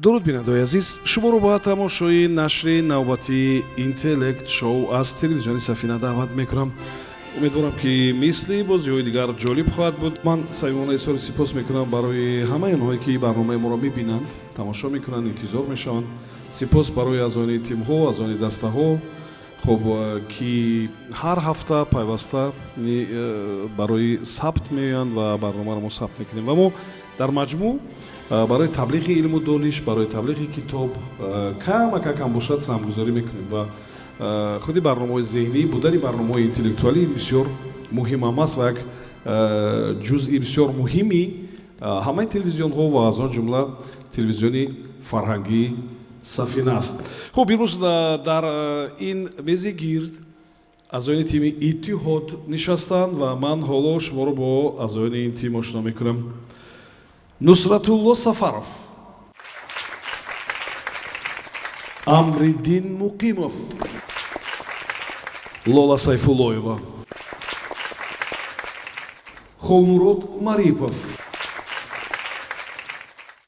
Дуруд, бинандаои азиз, шуморо ба тамошои нашри навбатии Интеллект Шоу аз телевизиони Сафина даъват мекунам. Умедворам, ки мисли бозиҳои дигар ҷолиб хоҳад буд. Ман самимона изҳори сипос мекунам барои ҳамаи онҳое, ки барномаи моро мебинанд, тамошо мекунанд, интизор мешаванд. Сипос барои аъзони тимҳо, аъзони дастаҳо, хуб, ки ҳар ҳафта пайваста барои сабт меоянд ва барномаро мо сабт мекунем. Ва мо дар маҷмӯъ барои таблиғи илму дониш, барои таблиғи китоб камакакам бошад саҳмгузорӣ мекунем. Ва худи барномаҳои зеҳнӣ, будани барномаҳои интеллектуалӣ бисёр муҳимам аст ва як ҷузъи бисёр муҳими ҳамаи телевизионҳо ва аз он ҷумла телевизиони фарҳангии Сафина аст. Хуб, имрӯз дар ин мези гирд аъзоёни тими Иттиҳод нишастанд ва ман ҳоло шуморо бо аъзоёни ин тим ошно мекунам. Нусратулло Сафаров, Амриддин Муқимов, Лола Сайфуллоева, Холмурод Марипов,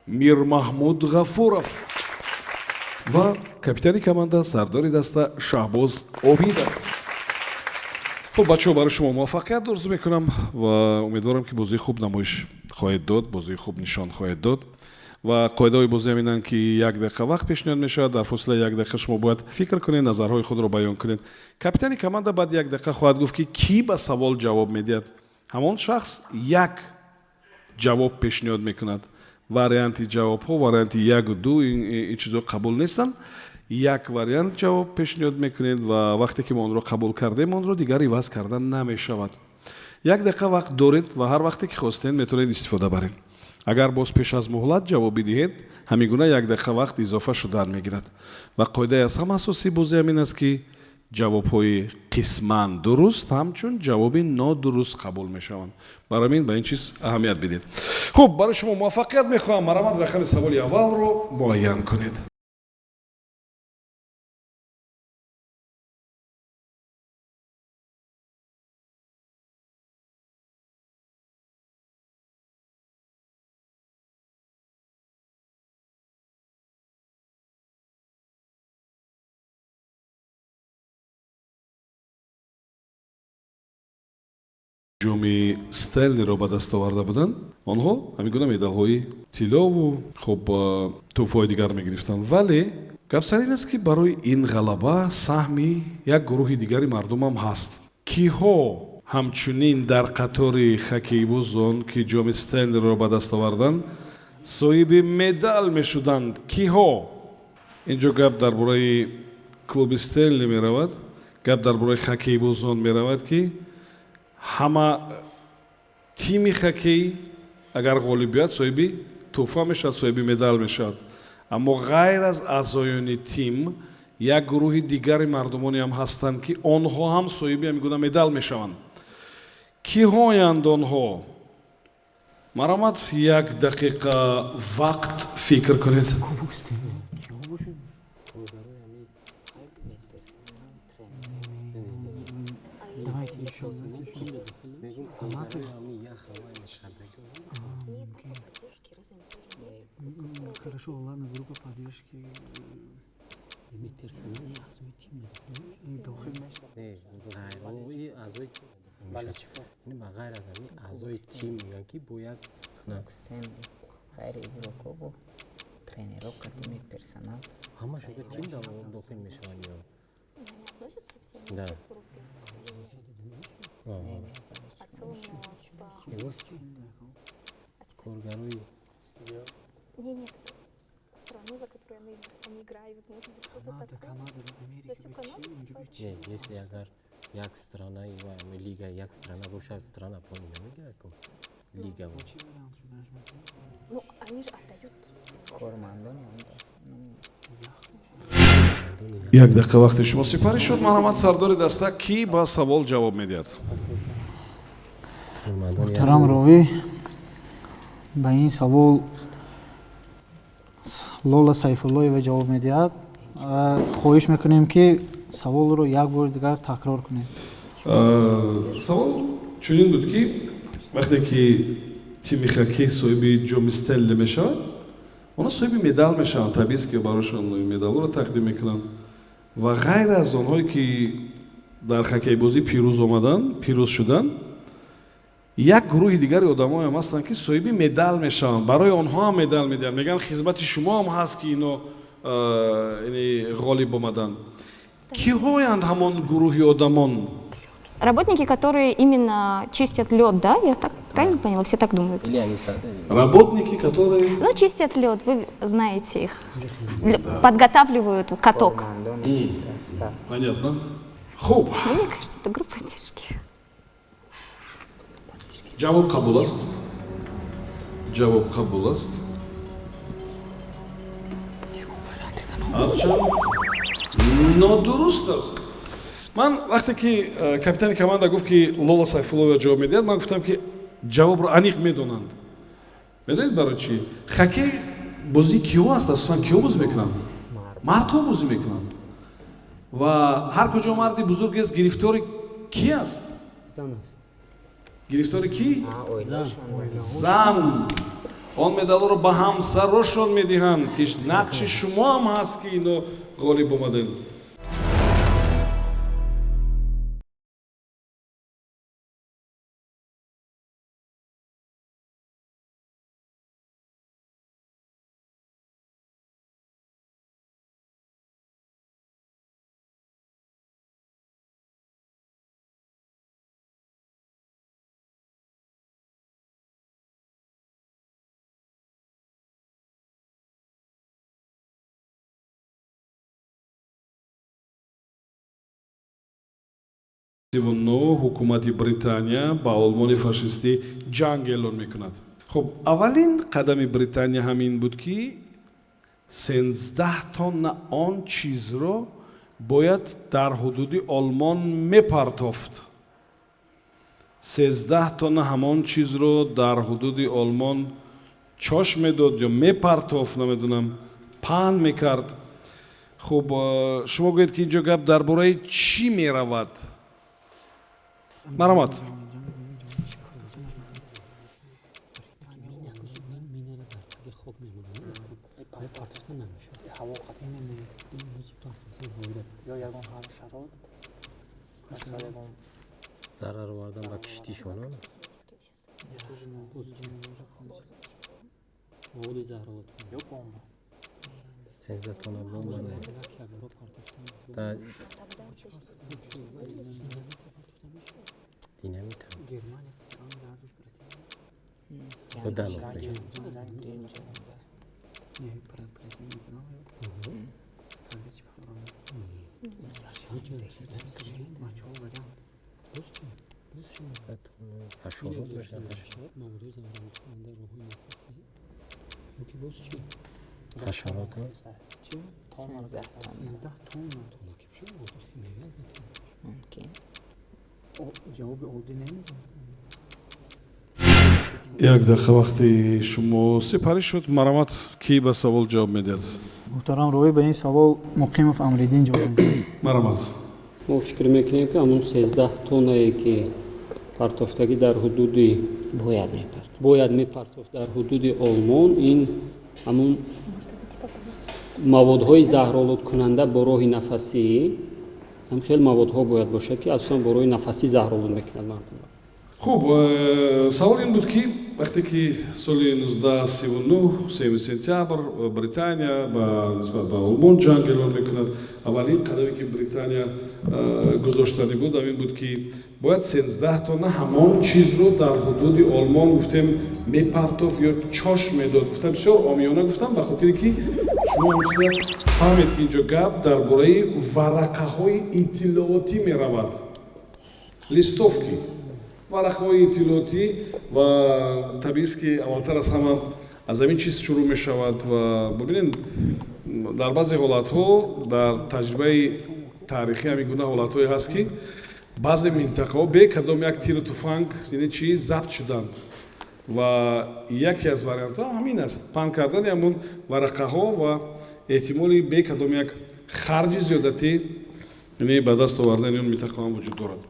Мирмаҳмуд Ғафуров ва капитани команда, сардори даста Шаҳбоз Обидов. Хуб, бачаҳо, барои шумо муваффақият орзу мекунам ва умедворам, ки бозии хуб намоиш хоҳед дод, бозии хуб нишон хоҳед дод. Ва қоидаҳои бозӣ ҳаминанд, ки як дақиқа вақт пешниҳод мешавад. Дар фосилаи як дақиқа шумо бояд фикр кунед, назарҳои худро баён кунед. Капитани команда баъди як дақиқа хоҳад гуфт, ки кӣ ба савол ҷавоб медиҳад. Ҳамон шахс як ҷавоб пешниҳод мекунад. Варианти ҷавобҳо, варианти яку ду, ин чизҳо қабул нестанд. Як вариант ҷавоб пешниҳод мекунед ва вақте ки мо онро қабул кардем, онро дигар иваз кардан намешавад. Як дақиқа вақт доред ва ҳар вақте ки хостед, метавонед истифода баред. Агар боз пеш аз муҳлат ҷавоб бидиҳед, ҳамин гуна як дақиқа вақт изофа шудан мегирад. Ва қоидаи аз ҳама асосии бозӣ ҳамин аст, ки ҷавобҳои қисман дуруст ҳамчун ҷавоби нодуруст қабул мешаванд. Барои ҳамин ба ин чиз аҳамият бидиҳед. Хуб, барои шумо муваффақият мехоҳам. Марҳамат, рақами саволи аввалро муайян кунед. Ҷоми Стенлиро ба даст оварда буданд. Онҳо ҳамин гуна медалҳои тиллову, хуб, тӯҳфаҳои дигар мегирифтанд. Вале гап сар ин аст, ки барои ин ғалаба саҳми як гурӯҳи дигари мардумам ҳаст. Киҳо ҳамчунин дар қатори хоккейбозон, ки ҷоми Стенлиро ба даст оварданд, соҳиби медал мешуданд? Киҳо? Инҷо гап дар бораи клуби Стенли меравад, гап дар бораи хоккейбозон меравад, ки ҳама тими хоккей агар ғолиб биёяд, соҳиби тӯҳфа мешавад, соҳиби медал мешавад. Аммо ғайр аз аъзоёни тим як гурӯҳи дигари мардумоне ҳам ҳастанд, ки онҳо ҳам соҳиби ҳамин гуна медал мешаванд. Киҳоянд онҳо? Марҳамат, як дақиқа вақт, фикр кунед. Кубок Стэнли. Киҳо бошад? Давайте еще, давайте еще. Фанаты? Окей. Хорошо, ладно, группа поддержки. Аъзои тим. Дохил мешавад. Ба ғайр аз ҳамин аъзои тим мегӯянд, ки бо як Стэнли, ғайри игрокобу тренеро, қати медперсонал. Ҳамашон ки тим дохил мешаванд ё Они относятся все Да. в группе? Аҳа. А целому, типа. Коргарои Не, нет, страну, за которую они играют, может быть, что-то Канада, такое. Канада, Америка, всю Канаду, чи, инҷо типа? чи? Не, если агар як странаи лига як страна бошад, страна пони намегирад ку лига. Бо чӣ вариант шуданаш мумкин? Ну, они же отдают. Кормандони он даст. Ну, Як дақиқа вақти шумо сипарӣ шуд. Марҳамат, сардори даста, кӣ ба савол ҷавоб медиҳад? Муҳтарам ровӣ, ба ин савол Лола Сайфуллоева ҷавоб медиҳад. Хоҳиш мекунем, ки саволро як бори дигар такрор кунем. Савол чунин буд, ки вақте ки тими хоккей соҳиби ҷоми Стенли мешавад. Онҳо соҳиби медал мешаванд, табиист, ки барояшон медалҳоро тақдим мекунанд. Ва ғайр аз онҳое, ки дар хоккейбозӣ пирӯз омаданд, пирӯз шуданд, як гурӯҳи дигари одамоям ҳастанд, ки соҳиби медал мешаванд. Барои онҳо ҳам медал медиҳанд, мегӯянд, хизмати шумо ҳам ҳаст, ки ино ғолиб омаданд. Киҳоянд ҳамон гурӯҳи одамон? Работники, которые именно чистят лед, да? Я так правильно поняла? Все так думают. Или они Работники, которые Ну, чистят лед, вы знаете их. Подготавливают каток. Кормандони даста. Понятно. Хуб. Ну, мне кажется, это группа поддержки. Ҷавоб қабул аст, ҷавоб қабул аст, ҳарчанд нодуруст аст. Ман вақте ки капитани команда гуфт, ки Лола Сайфуллоева ҷавоб медиҳад, ман гуфтам, ки ҷавобро аниқ медонанд. Медонед барои чӣ? Хоккей бозии киҳо аст? Асосан киҳо бозӣ мекунанд? Мардҳо бозӣ мекунанд. Ва ҳар куҷо марди бузургест, гирифтори кӣ аст? Зан аст. Гирифтори кӣ? Оилашон. Зан. Он медалҳоро ба ҳамсарошон медиҳанд, ки нақши шумо ҳам ҳаст, ки ино ғолиб омадем. Ҳукумати Британия ба Олмони фашистӣ ҷанг эълон мекунад. Хуб, аввалин қадами Британия ҳамин буд, ки 13 тонна он чизро бояд дар ҳудуди Олмон мепартофт. 13 тонна ҳамон чизро дар ҳудуди Олмон чош медод ё мепартофт, намедонам, паҳн мекард. Хуб, шумо гӯед, ки инҷо гап дар бораи чӣ меравад? Марҳамат. Минара дар таги хок мемонад, партофта намешавад. Ҳаво қатъи. Ё ягон ҳашарот, мақсад ягон Зарар овардан ба киштишона. Маводи заҳролуд. Ё бомба. 13 тонна бомба не. Да, динамита. Германия. Будан охири. Не, Британия будан. Тогда чӣ мачо вариант. 13 тонна ҳашарот мешавад. Маводҳои заҳролудкунанда роҳҳои нафасӣ ёки боз чӣ? Ҳашарот. Чӣ? 13 тонна. 13 тонна. Тонна ки бошад, маводи химиявӣ албатта. Мумкин. Ҷавоби оддӣ намезанад. Як дақиқа вақти шумо сипарӣ шуд. Марҳамат, кӣ ба савол ҷавоб медиҳад? Муҳтарам Роӣ, ба ин савол Муқимов Амриддин ҷавоб медиҳад. Марҳамат. Мо фикр мекунем, ки ҳамун 13 тоннае, ки партофтагӣ дар ҳудуди Бояд мепартофт. Бояд мепартофт дар ҳудуди Олмон, ин ҳамун маводҳои заҳролудкунанда бо роҳи нафасӣ, ҳам хел маводҳо бояд бошад, ки асосан бо роҳи нафасӣ заҳролуд мекунад мардумро. Хуб, савол ин буд, ки вақте ки соли 1939, 3 сентябр, Британия ба нисбат ба Олмон ҷанг эълон мекунад, аввалин қадаме, ки Британия гузоштанӣ буд, ҳамин буд, ки бояд 13 тонна ҳамон чизро дар ҳудуди Олмон, гуфтем, мепартофт ё чош медод. Гуфтам, бисёр омиёна гуфтам, ба хотире ки шумо ҳамин чиза фаҳмед, ки инҷо гап дар бораи варақаҳои иттилоотӣ меравад, листовки, варақаҳои иттилоотӣ. Ва табиист, ки аввалтар аз ҳама аз ҳамин чиз шурӯъ мешавад. Ва бибинед, дар баъзе ҳолатҳо, дар таҷрибаи таърихӣ ҳамин гуна ҳолатҳое ҳаст, ки баъзе минтақаҳо бе кадом як тиру туфанг, яъне чи, забт шуданд. Ва яке аз вариантҳо ҳамин аст: паҳн кардани ҳамун варақаҳо ва эҳтимоли бе кадом як харҷи зиёдатӣ, яъне ба даст овардани он минтақа ҳам вуҷуд дорад.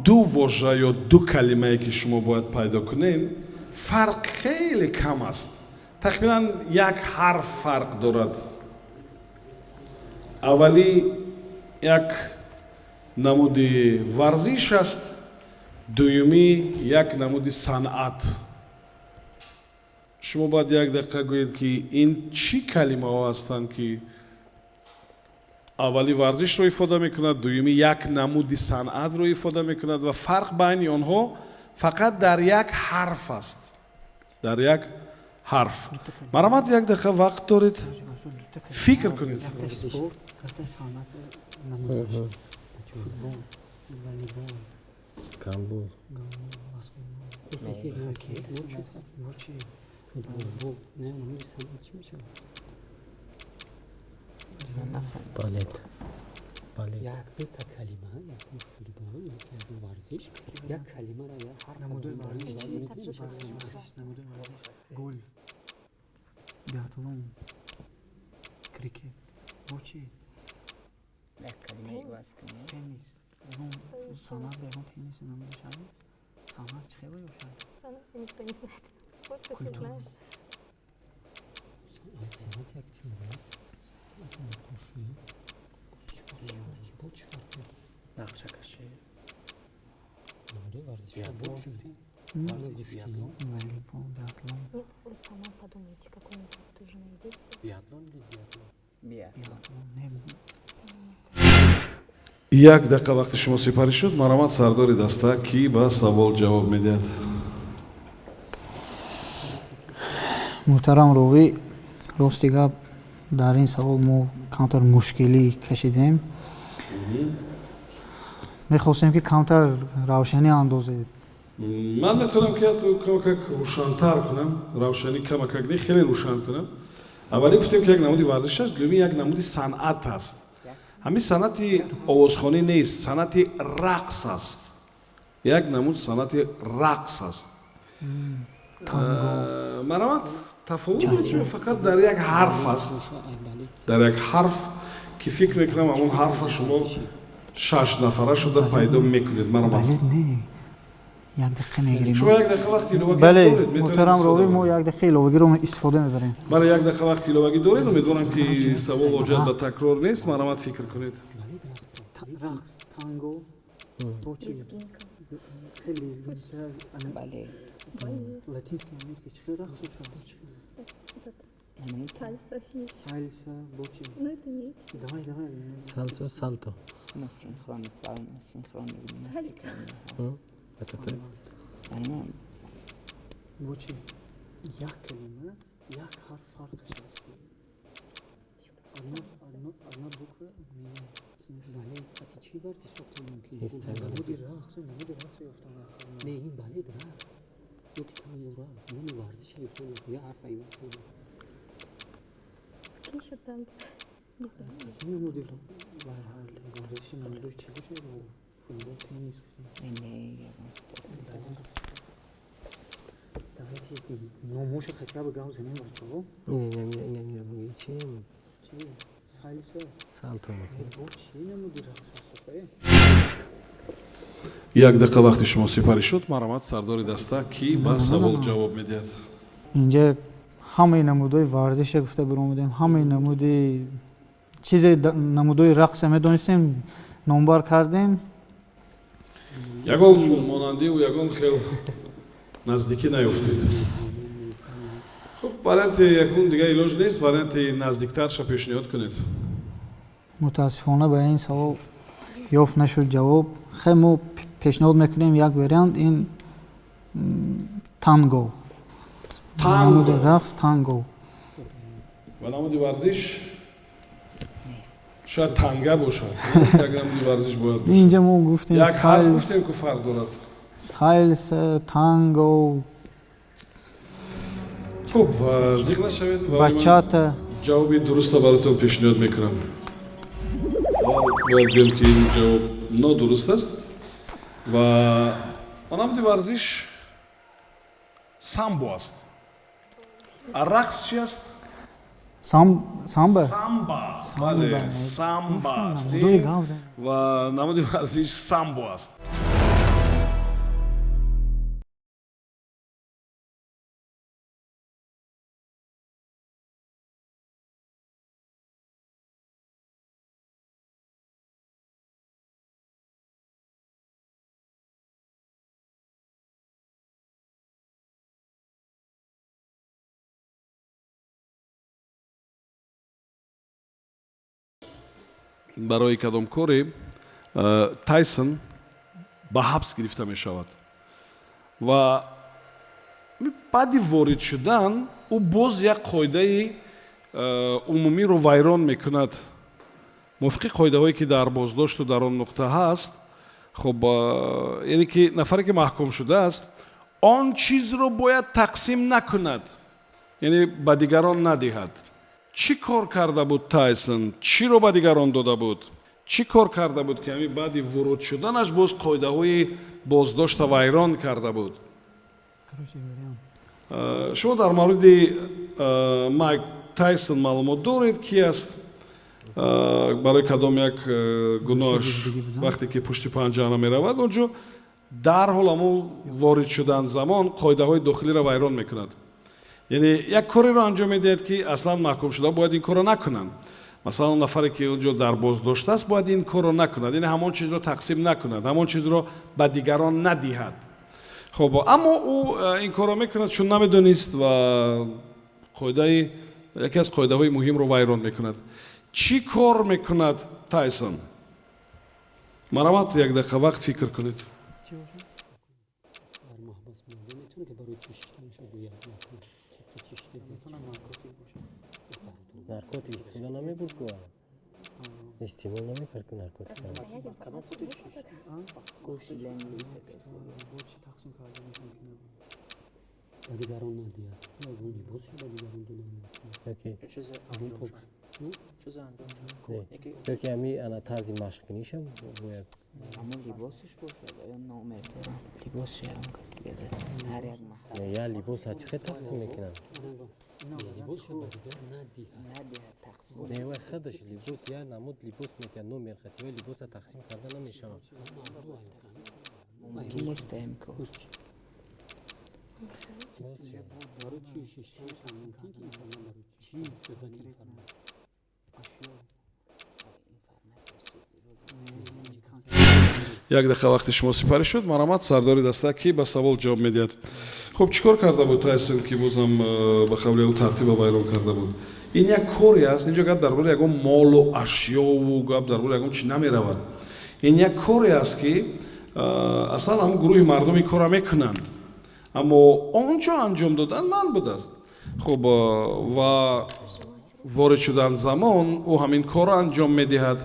Ду вожа ё ду калимае, ки шумо бояд пайдо кунед, фарқ хеле кам аст, тахминан як ҳарф фарқ дорад. Аввалӣ як намуди варзиш аст, дуюмӣ як намуди санъат. Шумо бояд як дақиқа гӯед, ки ин чӣ калимаҳо ҳастанд, ки аввалӣ варзишро ифода мекунад, дуюмӣ як намуди санъатро ифода мекунад ва фарқ байни онҳо фақат дар як ҳарф аст, дар як ҳарф. Марҳамат, як дақиқа вақт доред, фикр кунед. Якташ спорт, якташ санъат намудаш. Футбол, волейбол, Гандбол. Гандбол, баскетбол, бочи. Футбол не, намуди санъат чӣ мешавад? Ман нафаҳмидам. Балет. Балет. Як дута калима, якум футбол, якум варзиш, як калимаро, як ҳарф. Намудои варзиш чӣ? Варзиш, намудои варзиш. Голф, биатлон, крикет. Бочи. Як калима иваз кунем. Теннис. Ягон санъат ба ягон теннис намудашад? Санъат чӣ хел бошад? Санъат никто не знает. Спорт все Культура. знают. Санъат як теория аст. Наққошӣ бо чӣ фарқ дорад? Нақшакашӣ. Намудои варзишҳо бо чӣ? Варзиш биатлон. Волейбол, биатлон. Нет, вы сама подумайте, какой-нибудь тоже найдите. Биатлон или диатлон? Биатлон. Биатлон. Не. Як дақиқа вақти шумо сипарӣ шуд. Марҳамат, сардори даста, кӣ ба савол ҷавоб медиҳад? Муҳтарам ровӣ, рости гап, дар ин савол мо камтар мушкилӣ кашидем. Мехостем, ки камтар равшанӣ андозед. Ман метавонам, ки ҳатто камакак рӯшантар кунам, равшанӣ камакак не, хеле рӯшан кунам. Аввалӣ гуфтем, ки як намуди варзиш аст, дуюмӣ як намуди санъат аст. Ҳамин санъати овозхонӣ нест, санъати рақс аст, як намуд санъати рақс аст. Танго. Марҳамат, тафовут фақат дар як ҳарф аст, дар як ҳарф, ки фикр мекунам, ҳамон ҳарфа шумо шаш нафара шуда пайдо мекунед. Марҳамат. Бале, не, як дақиқа мегирем. Шумо як дақиқа вақти иловагӣ Бале. доред, метавонед Муҳтарам истифода ровӣ, мо баред. як дақиқа иловагиро истифода мебарем. Бале, як дақиқа вақти иловагӣ доред. Умедворам, ки савол ҳоҷат ба такрор нест. Марҳамат, фикр кунед. Рақс танго бо чи? Лезгинка. Хеле лезгинка. Бале. Латинской Америка чӣ хел рақс бошад? Этот, Намуди сальса есть. Сальса бо чи? Ну это не эти. Давай, давай. Сальсо, сальто. Ну, синхронный плавание, синхронный гимнастика. Это ты? Понимаем? Бо чи? Як калима, як ҳарф фарқаш аст. Одна буква меняет смысл. Балет ати чӣ варзиш сохта мумкин? Нест, балет. Намуди рақс, намуди рақс ёфтан. Не, ин балет рақс ё ки танго рақс, номи варзиша ёфтан, як ҳарфа иваз кардем. Какие еще танцы? Не знаю. Ин намуди варзиши намудои чӣ бошад? Футбол, теннис гуфтем. Не, ягон спорт. Давайте номоша хотя бы гап занем, бачаҳо. Не, чи? Чи? Сальса. Сальто. Бо чӣ намуди рақс аст? Як дақиқа вақти шумо сипарӣ шуд. Марҳамат, сардори даста, кӣ ба савол ҷавоб медиҳад? Инҷа ҳамаи намудои варзиша гуфта биромадем, ҳамаи намуди чизе, намудои рақса медонистем, номбар кардем. Ягон монандиву ягон хел наздикӣ наёфтед. Хуб, варианти якун дига илоҷ нест, варианти наздиктарша пешниҳод кунед. Мутаассифона, ба ин савол ёфт нашуд ҷавоб. Хай, мо пешниҳод мекунем як вариант, ин танго. Танго. Намуди рақс танго. Ва намуди варзиш? Нест. Шояд танга бошад, як намуди варзиш бояд бошад. Инҷа мо гуфтем Як ҳарф саль гуфтем, ку фарқ дорад. Сальса, танго. Хуб, зиқ нашавед ва ман Бачата. ҷавоби дуруста баротон пешниҳод мекунам. Ва бояд гӯем, ки ин ҷавоб нодуруст аст ва намуди варзиш самбо аст. А рақс чи аст? Самба. Самба, бале, самба аст. Намудои гап зан. Ва намуди варзиш самбо аст. Барои кадом коре Тайсон ба ҳабс гирифта мешавад ва баъди ворид шудан ӯ боз як қоидаи умумиро вайрон мекунад. Мувофиқи қоидаҳое, ки дар боздошту дар он нуқта ҳаст, хуб, яъне ки нафаре, ки маҳкум шудааст, он чизро бояд тақсим накунад, яъне ба дигарон надиҳад. Чӣ кор карда буд Тайсон? Чиро ба дигарон дода буд? Чӣ кор карда буд, ки ҳамин баъди вуруд шуданаш боз қоидаҳои боздошта вайрон карда буд? Короче говоря, Шумо дар мавриди Майк Тайсон маълумот доред, ки аст, барои кадом як гуноҳаш Шогирдигӣ будам. вақте ки пушти панҷара меравад, он ҷо дарҳол ҳамун ворид шудан замон қоидаҳои дохилиро вайрон мекунад, яъне як кореро анҷом медиҳад, ки аслан маҳкумшуда бояд ин корро накунанд. Масалан, он нафаре, ки он ҷо дар боздошт аст, бояд ин корро накунад, яъне ҳамон чизро тақсим накунад, ҳамон чизро ба дигарон надиҳад. Хуб, аммо ӯ ин корро мекунад, чун намедонист, ва қоидаи яке аз қоидаҳои муҳимро вайрон мекунад. Чӣ кор мекунад Тайсон? Марҳамат, як дақиқа вақт, фикр кунед. Дар маҳбас монда метавонад, ки барои чӣ шиштанаша гӯяд, тибқи чӣ шида буд? Наркотик истифода намебурд ку, истеъмол намекард ку наркотик. Распространять информацию можно так? Гӯшти ленгӯи. Бо чӣ тақсим карданаш мумкин набуд? Ба дигарон надиҳад ё либосшо ба дигарон дода мумкин? Ёки Ҳамон пок. Не, ёки ҳами ана тарзи машқкуниша бояд. Ҳамон либосаш бошад ё номер дорам, либосш ягон кас дига дорад, ҳар як маҳал. Не, я либоса чӣ хел тақсим мекунанд? Либосшо ба дигар надиҳад. Надиҳад, тақсим. Не, вай худаш либос, я намуд либос метиҳад, номер хати, вай либоса тақсим карда намешавад. Мумкин нест ин кор. Боз чӣ? Барои чӣ шиштанаша мумкин, ки инсонан барои чӣ додани информатсия? Як дақиқа вақти шумо сипарӣ шуд. Марҳамат, сардори даста, ки ба савол ҷавоб медиҳад. Хуб, чӣ кор карда буд Тайсон, ки бозам ба қавли ӯ тартиба вайрон карда буд? Ин як коре аст. Инҷо гап дар бораи ягон молу ашёву гап дар бораи ягон чӣ намеравад. Ин як коре аст, ки аслан ҳамун гурӯҳи мардум ин корро мекунанд, аммо он ҷо анҷом додан манъ будааст. Хуб, ва ворид шудан замон ӯ ҳамин корро анҷом медиҳад,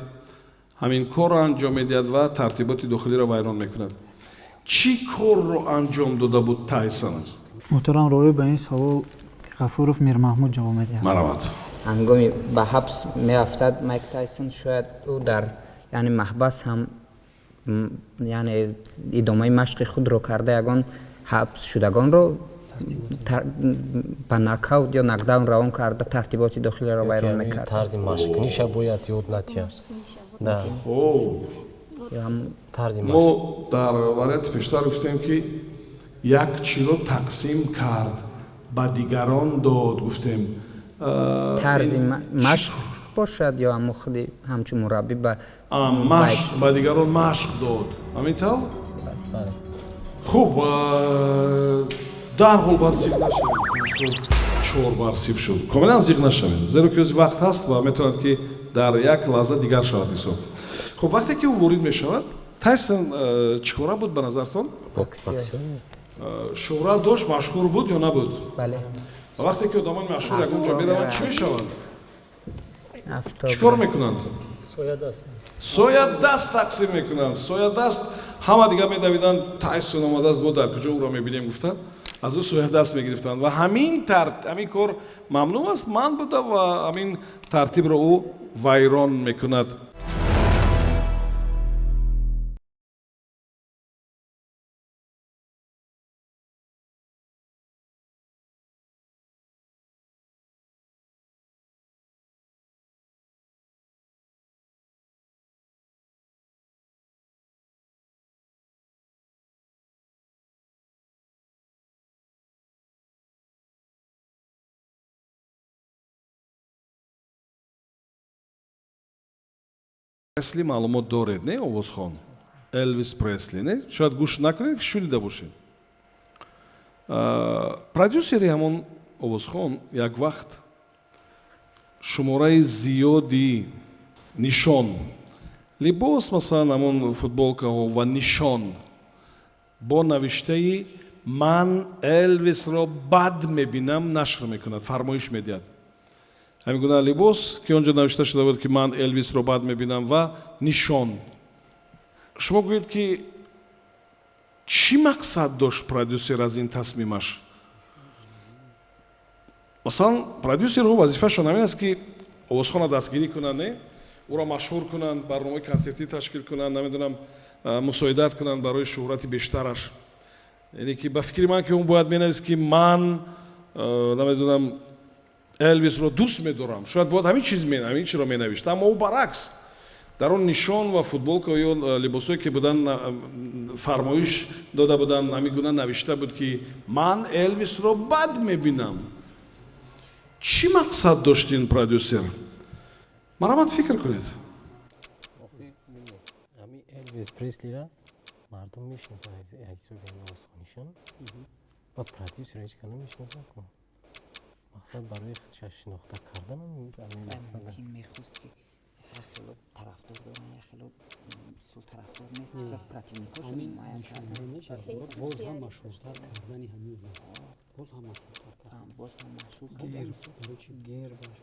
ҳамин корро анҷом медиҳад ва тартиботи дохилиро вайрон мекунад. Чӣ корро анҷом дода буд Тайсон? Муҳтарам ровӣ, ба ин савол Ғафуров Мирмаҳмуд ҷавоб медиҳад. Марҳамат. Ҳангоми ба ҳабс меафтад Майк Тайсон, шояд ӯ дар, яъне, маҳбас ҳам яъне идомаи машқи худро карда, ягон ҳабсшудагонро ба нокаут ё нокдаун равон карда, тартиботи дохилиро вайрон мекард. Тарзи машқкуниша бояд ёд натиҳад, да. Ё ҳам тарзи машқ. Мо дар варианти пештар гуфтем, ки як чиро тақсим кард, ба дигарон дод, гуфтем. Тарзи машқ бошад ё ҳамо худи ҳамчун мураббӣ ба Машқ, ба дигарон машқ дод, ҳамин тавр? Бале. Хуб, дарҳол бар зиқ нашавем. Чор бар сифр шуд. Комилан зиқ нашавем, зеро ки ози вақт ҳаст ва метавонад, ки дар як лаҳза дигар шавад ҳисоб. Хуб, вақте ки ӯ ворид мешавад, Тайсон чӣ кора буд ба назартон? Боксёр. Шӯҳрат дошт, машҳур буд ё набуд? Бале. Ва вақте ки одамони машҳур ягон ҷо мераванд, чӣ мешаванд? Автограф. Чӣ кор мекунанд? Соядаст. Соядаст тақсим мекунанд, соядаст. Ҳама дигар медавиданд, Тайсон омадааст, мо дар куҷо ӯро мебинем, гуфта, аз ӯ соядаст мегирифтанд. Ва ҳамин ҳамин кор мамнӯъ аст, манъ буда, ва ҳамин тартибро ӯ вайрон мекунад. Пресли маълумот доред, не? Овозхон Элвис Пресли, не? Шояд гӯш накунед, ки шунида бошед. Продюсери ҳамон овозхон як вақт шумораи зиёди нишон Либос, масалан, ҳамон футболкаҳо ва нишон бо навиштаи «Ман Элвисро бад мебинам» нашр мекунад, фармоиш медиҳад. Ҳамин гуна либос, ки он ҷо навишта шуда буд, ки «Ман Элвисро бад мебинам» ва нишон. Шумо гӯед, ки чӣ мақсад дошт продюсер аз ин тасмимаш? Масалан, продюсерҳо вазифашон ҳамин аст, ки овозхона дастгирӣ кунанд, не, ӯро машҳур кунанд, барномаи консертӣ ташкил кунанд, намедонам, мусоидат кунанд барои шӯҳрати бештараш. Яъне ки ба фикри ман, ки ӯ бояд менавист, ки «Ман, намедонам, Элвисро дӯст медорам». Шояд бояд ҳамин чиз, ҳамин чиро менавишт, аммо ӯ баръакс дар он нишон ва футболка ё либосҳое, ки буданд, фармоиш дода буданд, ҳамин гуна навишта буд, ки «Ман Элвисро бад мебинам». Чӣ мақсад дошт ин продюсер? Марҳамат, фикр кунед. Ҳами Элвис Преслира мардум мешиносанд аз ҳисоби ҳами овозхонишон ва продюсер ҳеҷ кас намешиносад ку. Мақсад барои худша шинохта кардан ҳамин мақсад. Мумкин, мехост, ки як хело тарафдор доран, як хело тарафдор нест ва противникошо Ҳамин муайян кардан. нишонҳо мешавад, боз ҳам машҳуртар кардани ҳамин одам, боз ҳам машҳуртар кардан. Боз ҳам машҳур кардан. Барои чӣ? Гербаш.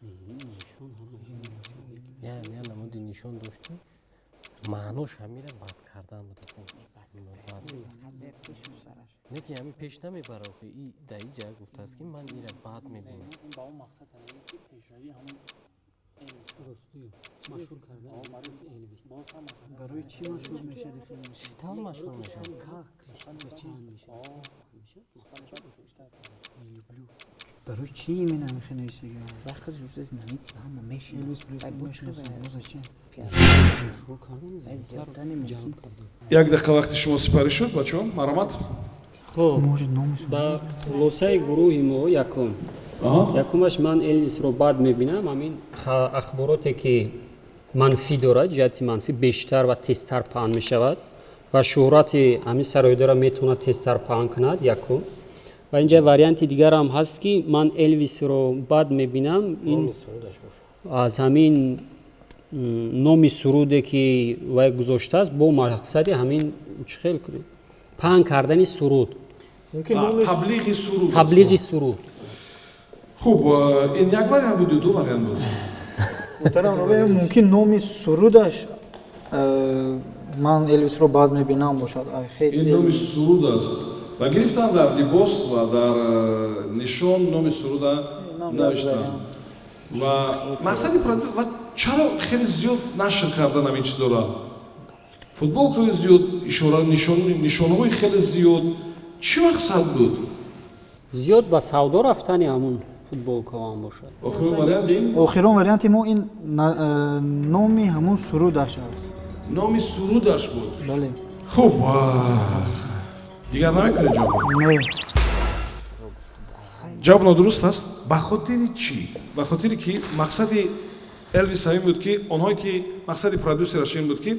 Не, нишон ҳама. Я намуди нишон дошт, ки маънош ҳамира бад кардан буд. Фақат пеш мебарад. Не, ки ҳамин пеш намебара, охи и дар иҷа гуфтааст, ки ман ира бад мебинам. Ин ба он мақсад ҳамин, ки пешравии ҳамон Элвис. Ростую машҳур кардан Элвис. Боз ҳам машҳур. Барои чӣ машҳур мешади хеле? Чӣ тавр машҳур мешавад? Как? Зачем? Мешавад. Не люблю. Барои чӣ именно ҳамин нависага? Вақт уже знаменитый, ҳама мешиносад. Элвис Пресли мешиносам, но зачем? Машҳур кардан, зиёдтар зиёдтар мумкин. ҷалб кардан. Як дақиқа вақти шумо сипарӣ шуд, бачаҳо, марҳамат. Хуб. Может, номи Ба хулосаи гурӯҳи мо якум, якумаш «Ман Элвисро бад мебинам», ҳамин ахбороте, ки манфӣ дорад, ҷиҳати манфӣ бештар ва тезтар паҳн мешавад ва шӯҳрати ҳамин сароидаро метавонад тезтар паҳн кунад, якум. Ва инҷа варианти дигарам ҳаст, ки «Ман Элвисро бад мебинам» ин Номи сурудаш бошад. Аз ҳамин номи суруде, ки вай гузоштааст, бо мақсади ҳамин чӣ хел кунем, паҳн кардани суруд. Мумкин номи Таблиғи суруд. Таблиғи суруд. Хуб, ин як вариант буд ё ду вариант буд? Муҳтарам Робе, мумкин номи сурудаш «Ман Элвисро бад мебинам» бошад. Ай, хеле. Ин номи суруд аст ва гирифтан дар либос ва дар нишон номи суруда навиштанд ва мақсади ва чаро хеле зиёд нашр кардан ҳамин чизоро, футболкаҳои зиёд, ишора, нишонҳои хеле зиёд, чӣ мақсад буд? Зиёд ба савдо рафтани ҳамун футболкаҳо ҳам бошад. Охирин вариант ин? Охирон варианти мо ин номи ҳамун сурудаш аст. Номи сурудаш буд? Бале. Хуб, дигар намекунед ҷавоб? Не. Ҷавоб нодуруст аст. Ба хотири чӣ? Ба хотире ки мақсади Элвис ҳамин буд, ки онҳое ки, мақсади продюсераш ин буд, ки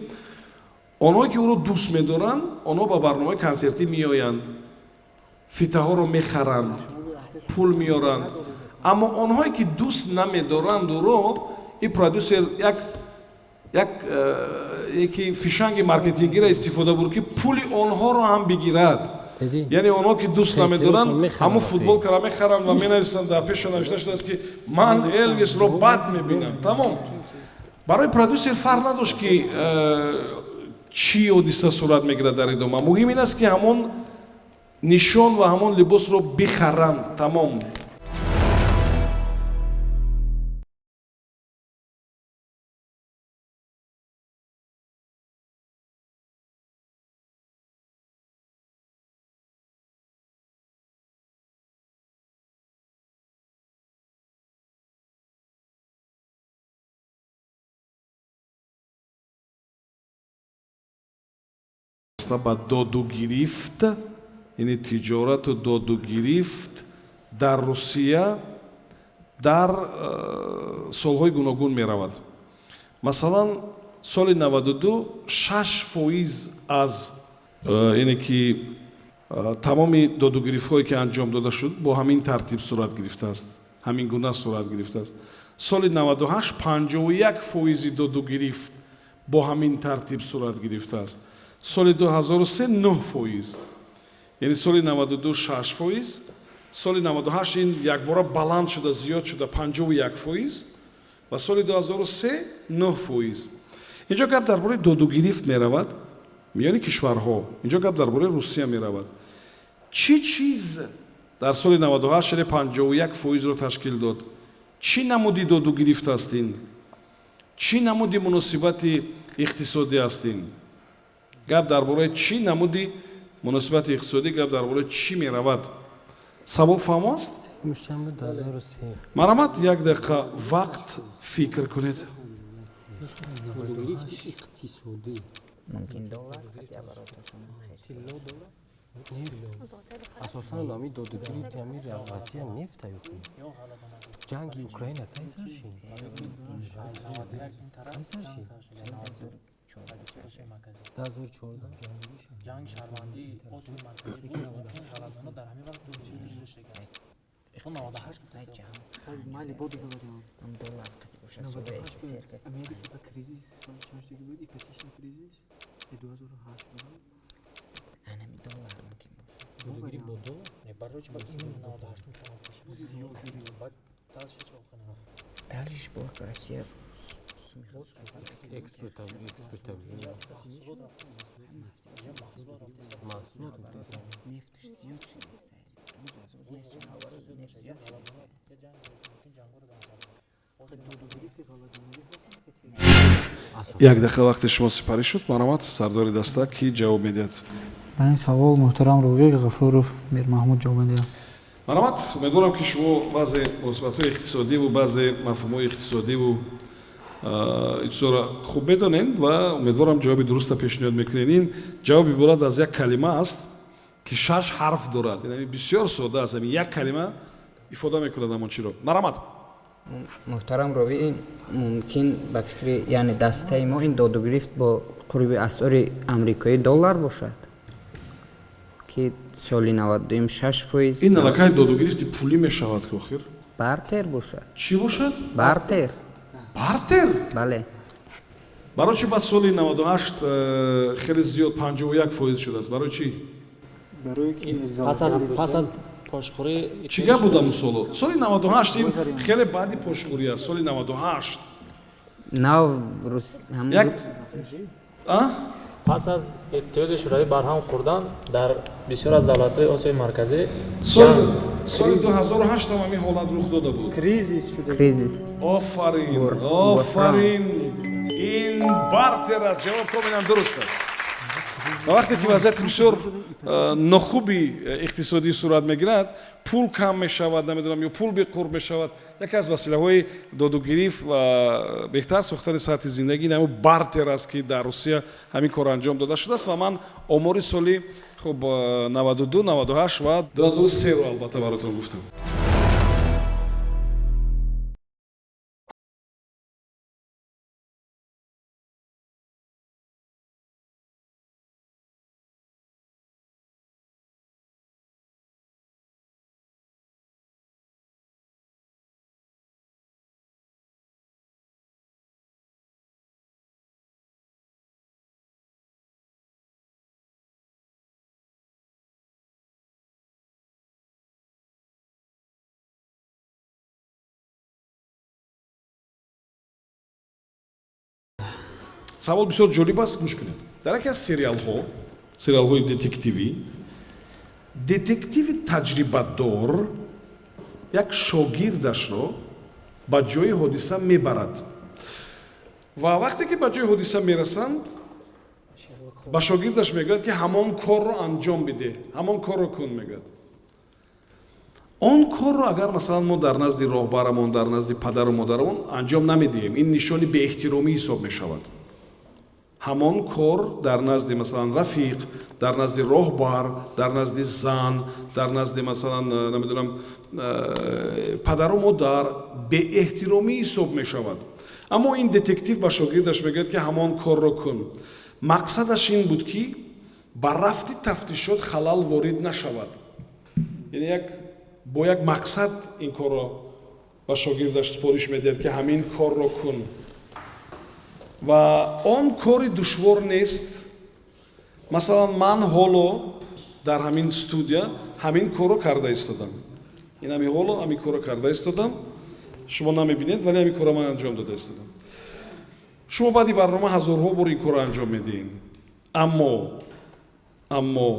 онҳое ки ӯро дӯст медоранд, онҳо ба барномаи консертӣ меоянд, фитаҳоро мехаранд, пул меоранд, аммо онҳое ки дӯст намедоранд ӯро, ин продюсер як яки фишанги маркетингиро истифода бурд, ки пули онҳоро ҳам бигирад. Дидӣ? Яъне онҳо ки дӯст Хейтерошон намедоранд, мехаранд ҳамун охи. футболкаро мехаранд ва менависанд, дар пешо навишта шудааст, ки «Ман Элвисро бад мебинам». Тамом. Барои продюсер фарқ надошт, ки чӣ ҳодиса сурат мегирад дар идома. Муҳим ин аст, ки ҳамон нишон ва ҳамон либосро бихаранд, тамом. Ба доду гирифт, яъне тиҷорату доду гирифт дар Русия дар солҳои гуногун меравад. Масалан, соли 92 6% аз яъне ки тамоми додугирифтҳое, ки анҷом дода шуд, бо ҳамин тартиб сурат гирифтааст, ҳамин гуна сурат гирифтааст. Соли 98 51% додугирифт бо ҳамин тартиб сурат гирифтааст. Соли 2003 9%, яъне соли 92 6%, соли 98 ин якбора баланд шуда, зиёд шуда 51% ва соли 2003 9%. Инҷо гап дар бораи додугирифт меравад миёни кишварҳо, инҷо гап дар бораи Русия меравад. Чӣ чиз дар соли 98 яъне 51%-ро ташкил дод? Чӣ намуди додугирифт аст ин? Чӣ намуди муносибати иқтисодӣ аст ин? Гап дар бораи чӣ намуди муносибати иқтисодӣ, гап дар бораи чӣ меравад? Савол фаҳмо аст? Марҳамат, як дақиқа вақт фикр кунед. Асосан ами додугирифти ами Россия нефт аюхи. Ҷанги Украина кай сар шид? Кай сар шид? 2014. Ҷанги шаҳрвандии Осиёи Марказӣ буд, мумкин ғалабона дар ҳамин вақт додугирифт шудааст. То 98 гуфта. Америка ба кризис соли чанд шудагӣ буд? Ипотечный кризис 2008 буд. Додугирифт бо доллар? Не, барои чӣ бояд именно 98 сомон бошад? Баъд дальше чӣ охир рафт? Дальше была Россия. Экспорт, экспорт. Маҳсулот рафтааст. Маҳсулот рафтааст. Маҳсулот гуфтааст. Як дақиқа вақти шумо сипарӣ шуд. Марҳамат, сардори даста, кӣ ҷавоб медиҳад? Ба ин савол, муҳтарам ровӣ, Ғафуров Мирмаҳмуд ҷавоб медиҳад. Марҳамат, умедворам, ки шумо баъзе муносибатҳои иқтисодиву баъзе мафҳумҳои иқтисодиву чизоро хуб медонед ва умедворам, ҷавоби дуруста пешниҳод мекунед. Ин ҷавоб иборат аз як калима аст, ки шаш ҳарф дорад. Ин бисёр сода аст, ҳамин як калима ифода мекунад ҳамон чиро. Марҳамат. Муҳтарам ровӣ, ин мумкин ба фикри, яъне дастаи мо, ин додугирифт бо қурби асъори амрикоӣ доллар бошад, ки соли 92 6%. Ин аллакай додугирифти пулӣ мешавад ки охир. Бартер бошад. Чӣ бошад? Бартер. Бартер? Бале. Барои чӣ баъд соли 98 хеле зиёд 51% шудааст? Барои чӣ? Пас аз пошхӯрӣ. Чӣ гап буд ҳамун соло? Соли 98, ин хеле баъди пошхӯрӣ аст, соли 98. Нав. Як Пас аз Иттиҳоди Шӯравӣ барҳам хӯрдан дар бисёр аз давлатҳои Осиёи Марказӣ. Соли 2008 ҳам ҳамин ҳолат рух дода буд. Кризис шуда. Кризис. Офарин, офарин, ин бартер аст. Ҷавоб комилан дуруст аст. Ва вақте ки вазъияти бисёр нохуби иқтисодӣ сурат мегирад, пул кам мешавад, намедонам, ё пул беқурб мешавад, яке аз василаҳои додугирифт ва беҳтар сохтани сатҳи зиндагӣ ин ҳамин бартер аст, ки дар Русия ҳамин кор анҷом дода шудааст. Ва ман омори соли хуб 92, 98 ва 2003-ро албатта баротон гуфтам. Савол бисёр ҷолиб аст, гӯш кунед. Дар яке аз сериалҳо, сериалҳои детективӣ, детективи таҷрибадор як шогирдашро ба ҷои ҳодиса мебарад ва вақте ки ба ҷои ҳодиса мерасанд, ба шогирдаш мегӯяд, ки ҳамон корро анҷом бидеҳ, ҳамон корро кун, мегӯяд. Он корро агар, масалан, мо дар назди роҳбарамон, дар назди падару модарамон анҷом намедиҳем, ин нишони беэҳтиромӣ ҳисоб мешавад. Ҳамон кор дар назди, масалан, рафиқ, дар назди роҳбар, дар назди зан, дар назди, масалан, намедонам, падару модар беэҳтиромӣ ҳисоб мешавад. Аммо ин детектив ба шогирдаш мегӯяд, ки ҳамон корро кун. Мақсадаш ин буд, ки ба рафти тафтишот халал ворид нашавад, яъне як бо як мақсад ин корро Ба шогирдаш супориш медиҳад, ки ҳамин корро кун, ва он кори душвор нест. Масалан, ман ҳоло дар ҳамин студия ҳамин корро карда истодам. Ин ҳами ҳоло ҳамин корро карда истодам. Шумо намебинед, вале ҳамин корро ман анҷом дода истодам. Шумо баъди барнома ҳазорҳо бор ин корро анҷом медиҳед, аммо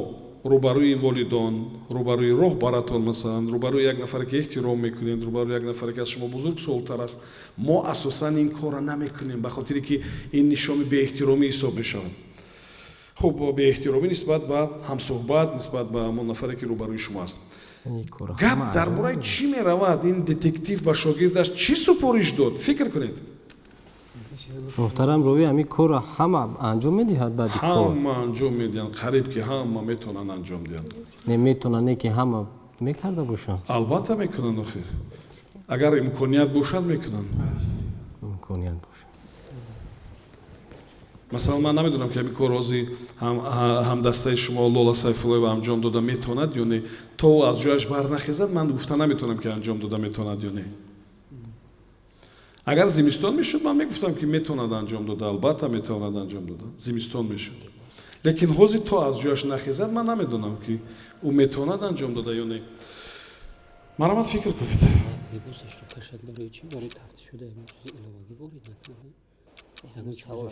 рӯбарӯи волидон, рӯбарӯи роҳбаратон, масалан, рӯбарӯи як нафаре, ки эҳтиром мекунед, рӯбарӯи як нафаре, ки аз шумо бузургсолтар аст, мо асосан ин корро намекунем, ба хотире ки ин нишони беэҳтиромӣ ҳисоб мешавад. Хуб, беэҳтиромӣ нисбат ба ҳамсӯҳбат, нисбат ба ҳамон нафаре, ки рӯбарӯи шумо аст. Гап дар бораи чӣ меравад? Ин детектив ба шогирдаш чӣ супориш дод? Фикр кунед. Муҳтарам ровӣ, ҳамин корро ҳама анҷом медиҳад баъди кор? Ҳама анҷом медиҳанд, қариб ки ҳама метавонанд анҷом диҳанд. Не, метавонанд, не ки ҳама мекарда бошанд. Албатта мекунанд, охир агар имконият бошад, мекунанд. Имконият бошад. Масалан, ман намедонам, ки ҳамин корро ҳозир ҳамдастаи шумо Лола Сайфуллоева анҷом дода метавонад ё не. То аз ҷояш барнахезад, ман гуфта наметавонам, ки анҷом дода метавонад ё не. Агар зимистон мешуд, ман мегуфтам, ки метавонад анҷом дода, албатта метавонад анҷом дода, зимистон мешуд. Лекин ҳозир то аз ҷояш нахезад, ман намедонам, ки ӯ метавонад анҷом дода ё не. Марҳамат, фикр кунед. Либосашро кашад барои чӣ? Барои тафтишшуда ягон чизи иловагӣ ворид накунад, ягон савол.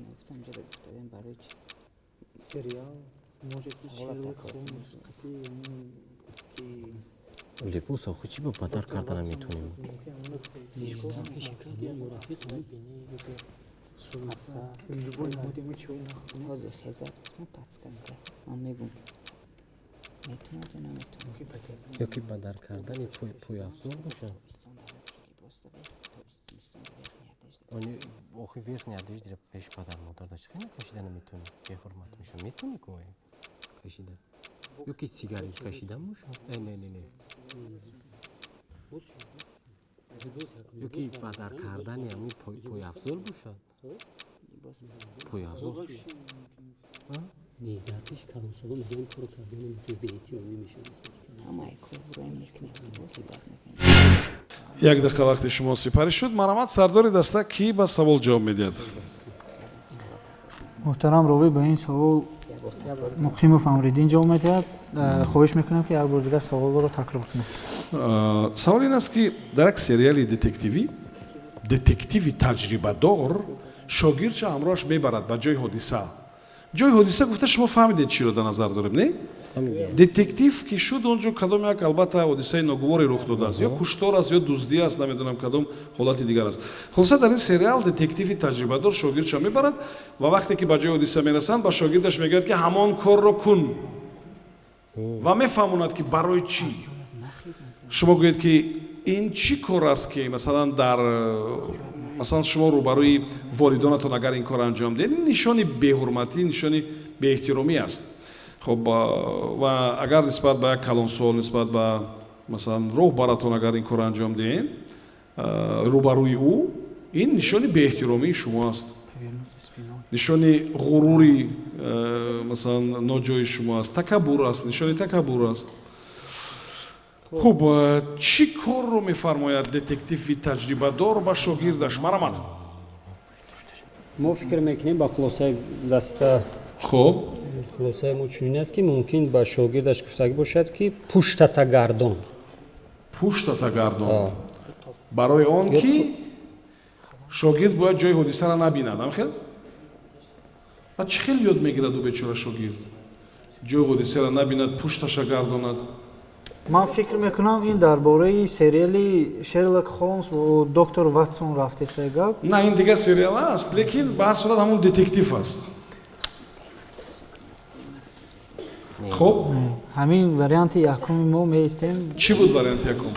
Мегуфтам, ҷода гуфтаем, барои чӣ? Сериал может быть, Шерлок Холмс қати ки Либос охи чӣ ба бадар карда наметонем? Пеши кард ё рафиқ. Любой намуди мо чой нахӯрем. Ҳозир хезат гуфтам, подсказка ман мегум, ки метавонад ё наметавонад. Ё ки бадар кардани пойафзол бошад. Они охи верхний одежда пеши падар модар да чӣ хел кашида наметонӣ, беҳурмат меша. Метонӣ ку кашида? Ё ки сигарет кашидан бошад? Не, не, не, ё ки бадар кардани ҳамин пойафзол бошад, пойафзол. Не, дар пеши калонсолон мегӯям, корро кардан беэҳтиромӣ мешавад нисбати калон. Ҳамаи кор буроем мекунем, либоси бас мекунем. Як дақиқа вақти шумо сипарӣ шуд. Марҳамат, сардори даста, кӣ ба савол ҷавоб медиҳад? Муҳтарам ровӣ, ба ин савол Муқимов Амриддин ҷавоб медиҳад. Хоҳиш мекунам, ки як бор дигар саволро такрор кунед. Савол ин аст, ки дар як сериали детективӣ детективи таҷрибадор шогирдша ҳамроҳаш мебарад ба ҷои ҳодиса. Ҷои ҳодиса гуфта, шумо фаҳмидед, чиро дар назар дорем, не? Детектив ки шуд, он ҷо кадом як, албатта, ҳодисаи ногуворе рух додааст: ё куштор аст, ё дуздӣ аст, намедонам, кадом ҳолати дигар аст. Хулоса, дар ин сериал детективи таҷрибадор шогирдша мебарад ва вақте ки ба ҷои ҳодиса мерасанд, ба шогирдаш мегӯяд, ки ҳамон корро кун, ва мефаҳмонад, ки барои чӣ. Шумо гӯед, ки ин чӣ кор аст, ки масалан дар масалан шумо рӯбарӯи волидонатон агар ин корро анҷом диҳед, ин нишони беҳурматӣ, нишони беэҳтиромӣ аст. Хуб, ва агар нисбат ба як калонсол, нисбат ба масалан роҳбаратон агар ин корро анҷом диҳед рӯбарӯи ӯ, ин нишони беэҳтиромии шумо аст, нишони ғурури масалан ноҷои шумо аст, такаббур аст, нишони такаббур аст. Хуб, чӣ корро мефармояд детективи таҷрибадор ба шогирдаш? Марҳамат. Мо фикр мекунем, ба хулосаи даста. Хуб. Хулосаи мо чунин аст, ки мумкин ба шогирдаш гуфтагӣ бошад, ки пуштата гардон. Пуштата гардон, барои он ки шогирд бояд ҷои ҳодисаро набинад. Амхел ва чӣ хел ёд мегирад ӯ, бечора шогирд, ҷои ҳодисаро набинад, пушташа гардонад? Ман фикр мекунам, ин дар бораи сериали Шерлок Холмс бо доктор Ватсон рафтеса гап. На, ин дигар сериал аст, лекин ба ҳар сурат ҳамон детектив аст. Хуб. Ҳамин варианти якуми мо меистем. Чӣ буд варианти якум?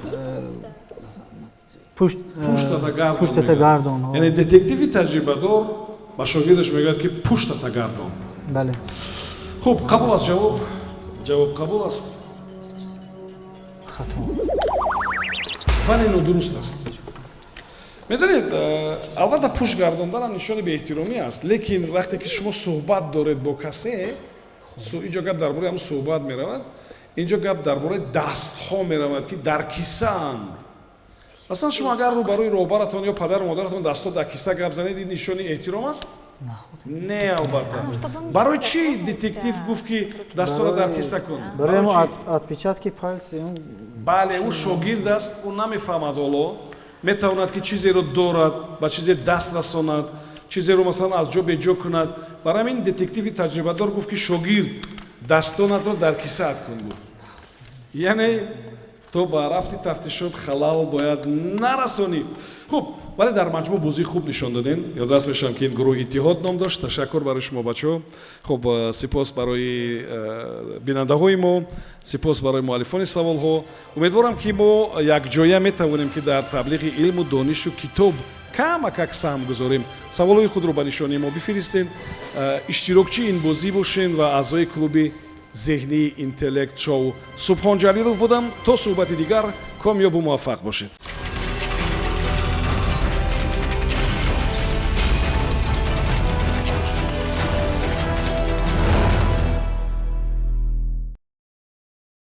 Пуштата гардон. Пуштата гардон. Яъне детективи таҷрибадор ба шогирдаш мегӯяд, ки пуштата гардон. Бале. Хуб, қабул аст ҷавоб? Ҷавоб қабул аст? Хато. Вале нодуруст аст. Медонед, албатта, пушт гардонданам нишони беэҳтиромӣ аст, лекин вақте ки шумо суҳбат доред бо касе, инҷо гап дар бораи ҳамн суҳбат меравад, инҷо гап дар бораи дастҳо меравад, ки дар кисаанд. Аслан шумо агар рӯбарӯи роҳбаратон ё падару модаратон дастҳо дар киса гап занед, ин нишони эҳтиром аст? Не, албатта. Барои чӣ детектив гуфт, ки дастҳоро дар киса кун? Барои мо отпечатки пальцы. Бале, ӯ шогирд аст, ӯ намефаҳмад. Ҳоло метавонад, ки чизеро дорад, ба чизе даст расонад, чизеро, масалан, аз ҷо беҷо кунад. Барои ҳамин детективи таҷрибадор гуфт, ки шогирд, дастонатро дар кисаат кун, гуфт. Яъне то ба рафти тафтишот халал бояд нарасонӣ. Хуб, вале дар маҷмӯъ бозии хуб нишон додем. Ёдрас мешавам, ки ин гурӯҳ «Иттиҳод» ном дошт. Ташаккур барои шумо, бачаҳо. Хуб, сипос барои бинандаҳои мо, сипос барои муаллифони саволҳо. Умедворам, ки мо якҷоя метавонем, ки дар таблиғи илму донишу китоб камакак саҳм гузорем. Саволҳои худро ба нишонии мо бифиристед, иштирокчии ин бозӣ бошед ва аъзои клуби зеҳнии «Интеллект Шоу». Субҳон Ҷалилов будам. То суҳбати дигар комёбу муваффақ бошед.